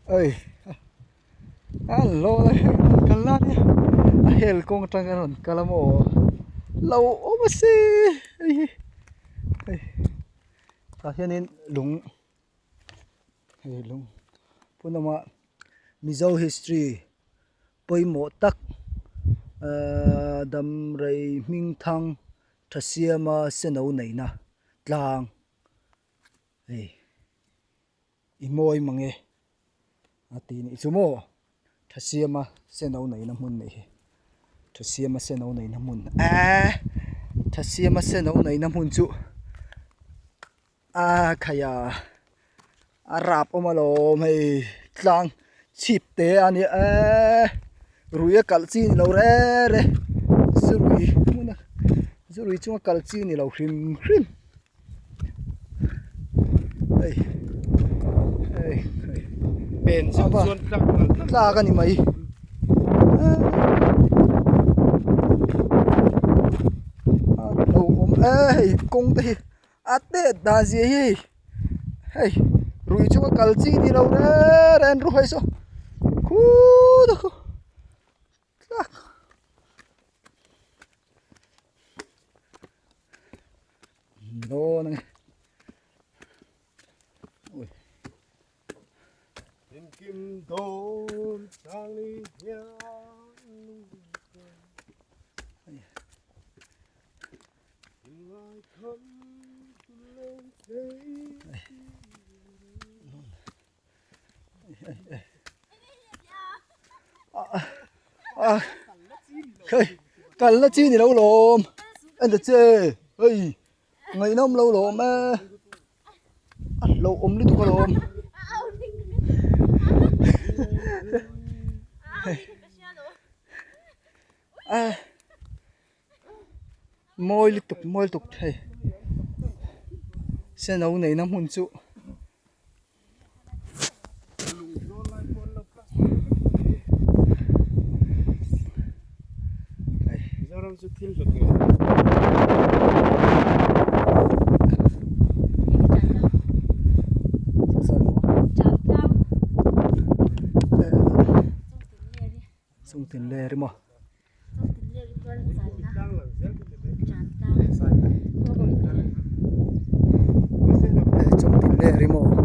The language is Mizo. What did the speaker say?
Oi hello kal la nia a hel kawng atang a rawn kal a maw lo awm a si hei hi hei tah hianin lung hei lung pawn lama mizo history pawimawh tak ahh damrei hming thang tha siama seno neihna tlang hei. I mawi mang e a ti nih chu maw tha siama seno neihna hmun nih hi tha siama seno neihna hmun eee tha siama seno neihna hmun chu a khaia a rap awm alawm hei tlang chhip te a nia eee rui a kalh chi ni lo re re zu rui hmun a zu rui chunga kal chi ni lo hrim hrim. Hei hei hei pen zeuh chuan tlak nalh nalh tlak a ni mai a lo awm e hei kawng te hi a tet dan zia hi hei rui chunga kal chi ni lo reng reng ru hai saw khuu khu tlak. Dawn ang ui Kim dawn chang ni hian ngai kham leng Hei kal na chi ni lo lawm en ta che hei ngaihnawm lo lawm e a hlauhawm lutuk alawm mawi lutuk mawi lutuk hei seno neihna hmun chu. Mizoram chu thil hlut nge. Chungtin ler emaw. Chungtin ler emaw.